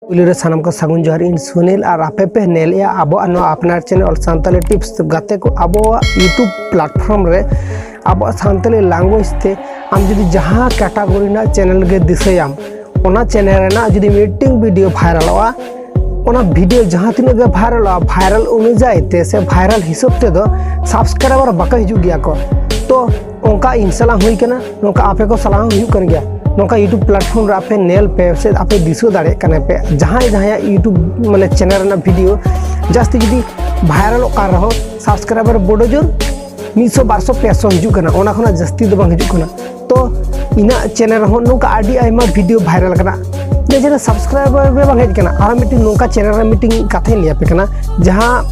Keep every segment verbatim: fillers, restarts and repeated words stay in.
ᱯᱩᱭᱞᱩ ᱨᱮ ᱥᱟᱱᱟᱢ ᱠᱚ ᱥᱟᱹᱜᱩᱱ ᱡᱚᱦᱟᱨ, ᱤᱧ ᱥᱩᱱᱤᱞ ᱟᱨ ᱟᱯᱮ ᱯᱮ ᱧᱮᱞᱮᱜᱼᱟ ᱟᱵᱚᱣᱟᱜ ᱱᱚᱣᱟ ᱟᱯᱱᱟᱨ ᱪᱮᱱᱮᱞ ᱚᱞ ᱥᱟᱱᱛᱟᱲᱤ ᱴᱤᱯᱥ᱾ ᱜᱟᱛᱮ ᱠᱚ, ᱟᱵᱚᱣᱟᱜ YouTube platform ᱨᱮ ᱟᱵᱚᱣᱟᱜ ᱥᱟᱱᱛᱟᱲᱤ language ᱛᱮ ᱟᱢ ᱡᱩᱫᱤ ᱡᱟᱦᱟᱸ category ᱨᱮᱱᱟᱜ ᱪᱮᱱᱮᱞ ᱜᱮ ᱫᱤᱥᱟᱹᱭᱟᱢ, ᱚᱱᱟ ᱪᱮᱱᱮᱞ ᱨᱮᱱᱟᱜ ᱡᱩᱫᱤ ᱢᱤᱫᱴᱤᱝ ᱵᱷᱤᱰᱤᱭᱳ ᱵᱷᱟᱭᱨᱟᱞᱚᱜᱼᱟ, ᱚᱱᱟ ᱵᱷᱤᱰᱤᱭᱳ ᱡᱟᱦᱟᱸ ᱛᱤᱱᱟᱹᱜ ᱜᱮ ᱵᱷᱟᱭᱨᱟᱞᱚᱜᱼᱟ, ᱵᱷᱟᱭᱨᱟᱞ ᱚᱱᱩᱡᱟᱭᱤ ᱛᱮ ᱥᱮ ᱵᱷᱟᱭᱨᱟᱞ ᱦᱤᱥᱟᱹᱵ ᱛᱮᱫᱚ ᱥᱟᱵᱥᱠᱨᱟᱭᱵᱟᱨ ᱵᱟᱠᱚ ᱦᱤᱡᱩᱜ ᱜᱮᱭᱟ ᱠᱚ᱾ ᱛᱚ ᱚᱱᱠᱟ ᱤᱧ ᱥᱟᱞᱟᱜ ᱦᱩᱭ ᱠᱟᱱᱟ, ᱱᱚᱝᱠᱟ ᱟᱯᱮ ᱠᱚ ᱥᱟᱞᱟᱜ ᱦᱚᱸ ᱦᱩᱭᱩᱜ ᱠᱟᱱ ᱜᱮᱭᱟ᱾ ᱱᱚᱝᱠᱟ YouTube platform ᱨᱮ ᱟᱯᱮ ᱧᱮᱞ ᱯᱮ ᱥᱮ ᱟᱯᱮ ᱫᱤᱥᱟᱹ ᱫᱟᱲᱮᱭᱟᱜ ᱠᱟᱱᱟ ᱯᱮ, ᱡᱟᱦᱟᱸᱭ ᱡᱟᱦᱟᱸᱭᱟᱜ YouTube ᱢᱟᱱᱮ ᱪᱮᱱᱮᱞ ᱨᱮᱱᱟᱜ ᱵᱷᱤᱰᱤᱭᱳ ᱡᱟᱹᱥᱛᱤ ᱡᱩᱫᱤ ᱵᱷᱟᱭᱨᱟᱞᱚᱜ ᱠᱟᱱ ᱨᱮᱦᱚᱸ ᱥᱟᱵᱥᱠᱨᱟᱭᱵᱟᱨ ᱵᱚᱰᱚ ᱡᱳᱨ ᱢᱤᱫᱥᱚ, ᱵᱟᱨᱥᱚ, ᱯᱮᱥᱚ ᱦᱤᱡᱩᱜ ᱠᱟᱱᱟ, ᱚᱱᱟ ᱠᱷᱚᱱᱟᱜ ᱡᱟᱹᱥᱛᱤ ᱫᱚ ᱵᱟᱝ ᱦᱤᱡᱩᱜ ᱠᱟᱱᱟ᱾ ᱛᱚ ᱤᱧᱟᱹᱜ ᱪᱮᱱᱮᱞ ᱨᱮᱦᱚᱸ ᱱᱚᱝᱠᱟ ᱟᱹᱰᱤ ᱟᱭᱢᱟ ᱵᱷᱤᱰᱤᱭᱳ ᱵᱷᱟᱭᱨᱟᱞ ᱠᱟᱱᱟ, ᱡᱮ ᱪᱮᱱᱮᱞ ᱥᱟᱵᱥᱠᱨᱟᱭᱵᱟᱨ ᱜᱮ ᱵᱟᱝ ᱦᱮᱡ ᱠᱟᱱᱟ᱾ ᱟᱨ ᱢᱤᱫᱴᱤᱡ ᱱᱚᱝᱠᱟ ᱪᱮᱱᱮᱞ ᱨᱮ ᱢᱤᱫᱴᱤᱡ ᱠᱟᱛᱷᱟᱧ ᱞᱟᱹᱭ ᱟᱯᱮ ᱠᱟᱱᱟ, ᱡᱟᱦᱟᱸ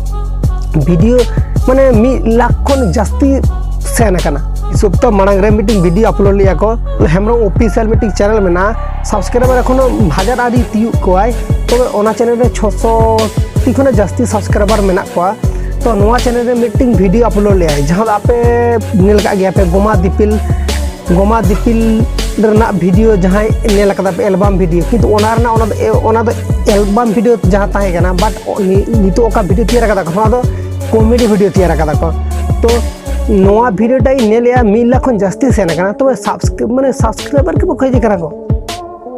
ᱵᱷᱤᱰᱤᱭᱳ ᱢᱟᱱᱮ ᱢᱤᱫ ᱞᱟᱠᱷ ᱠᱷᱚᱱ ᱡᱟᱹᱥᱛᱤ ᱥᱮᱱ ᱟᱠᱟᱱᱟ᱾ ᱥᱚᱯᱛᱟ ᱢᱟᱲᱟᱝ ᱨᱮ ᱢᱤᱫᱴᱤᱡ ᱵᱷᱤᱰᱤᱭᱳ ᱟᱯᱞᱳᱰ ᱞᱮᱫᱼᱟ ᱠᱚ ᱦᱮᱢᱵᱨᱚᱢ ᱚᱯᱷᱤᱥᱤᱭᱟᱞ, ᱢᱤᱫᱴᱤᱡ ᱪᱮᱱᱮᱞ ᱢᱮᱱᱟᱜᱼᱟ, ᱥᱟᱵᱥᱠᱨᱟᱭᱵᱟᱨ ᱮᱠᱷᱚᱱᱳ ᱦᱟᱡᱟᱨ ᱟᱹᱣᱨᱤ ᱛᱤᱭᱩᱜ ᱠᱚᱣᱟᱭ, ᱛᱚᱵᱮ ᱚᱱᱟ ᱪᱮᱱᱮᱞ ᱨᱮ ᱪᱷᱚᱥᱚ ᱴᱤ ᱠᱷᱚᱱᱟᱜ ᱡᱟᱹᱥᱛᱤ ᱥᱟᱵᱥᱠᱨᱟᱭᱵᱟᱨ ᱢᱮᱱᱟᱜ ᱠᱚᱣᱟ᱾ ᱛᱚ ᱱᱚᱣᱟ ᱪᱮᱱᱮᱞ ᱨᱮ ᱢᱤᱫᱴᱤᱡ ᱵᱷᱤᱰᱤᱭᱳ ᱟᱯᱞᱳᱰ ᱞᱮᱫᱼᱟᱭ, ᱡᱟᱦᱟᱸ ᱫᱚ ᱟᱯᱮ ᱧᱮᱞ ᱠᱟᱜ ᱜᱮᱭᱟ ᱯᱮ, ᱜᱚᱢᱟ ᱫᱤᱯᱤᱞ, ᱜᱚᱢᱟ ᱫᱤᱯᱤᱞ ᱨᱮᱱᱟᱜ ᱵᱷᱤᱰᱤᱭᱳ ᱡᱟᱦᱟᱸᱭ ᱧᱮᱞ ᱠᱟᱫᱟ ᱯᱮ, ᱮᱞᱵᱟᱢ ᱵᱷᱤᱰᱤᱭᱳ, ᱠᱤᱱᱛᱩ ᱚᱱᱟ ᱨᱮᱱᱟᱜ, ᱚᱱᱟ ᱫᱚ, ᱚᱱᱟ ᱫᱚ ᱮᱞᱵᱟᱢ ᱵᱷᱤᱰᱤᱭᱳ ᱡᱟᱦᱟᱸ ᱛᱟᱦᱮᱸ ᱠᱟᱱᱟ, ᱵᱟᱴ ᱱᱤᱛᱚᱜ ᱚᱠᱟ ᱵᱷᱤᱰᱤᱭᱳ ᱛᱮᱭᱟᱨ ᱠᱟᱫᱟ ᱠᱚ, ᱱᱚᱣᱟ ᱫᱚ ᱠᱚᱢᱮᱰᱤ ᱵᱷᱤᱰᱤᱭᱳ ᱛᱮᱭᱟᱨ ᱠᱟᱫᱟ ᱠᱚ᱾ ᱛᱚ ᱱᱚᱣᱟ ᱵᱷᱤᱰᱤᱭᱳ ᱴᱟᱜ ᱤᱧ ᱧᱮᱞᱮᱜᱼᱟ, ᱢᱤᱫ ᱞᱟᱠᱷ ᱠᱷᱚᱱ ᱡᱟᱹᱥᱛᱤ ᱥᱮᱱ ᱟᱠᱟᱱᱟ, ᱛᱚᱵᱮ ᱥᱟᱵᱥᱠᱨᱟᱭ ᱢᱟᱱᱮ ᱥᱟᱵᱥᱠᱨᱟᱭᱵᱟᱨ ᱜᱮ ᱵᱟᱠᱚ ᱦᱮᱡ ᱟᱠᱟᱱᱟ ᱠᱚ᱾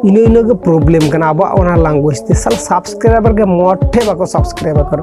ᱤᱱᱟᱹ ᱤᱱᱟᱹ ᱜᱮ ᱯᱨᱚᱵᱞᱮᱢ ᱠᱟᱱᱟ ᱟᱵᱚᱣᱟᱜ ᱚᱱᱟ ᱞᱮᱝᱜᱩᱭᱮᱡᱽ ᱛᱮ᱾ ᱥᱟᱞᱟ ᱥᱟᱵᱥᱠᱨᱟᱭᱵᱟᱨ ᱜᱮ ᱢᱚᱴᱷᱮ ᱵᱟᱠᱚ ᱥᱟᱵᱥᱠᱨᱟᱭᱵ ᱟᱠᱟᱱᱟ᱾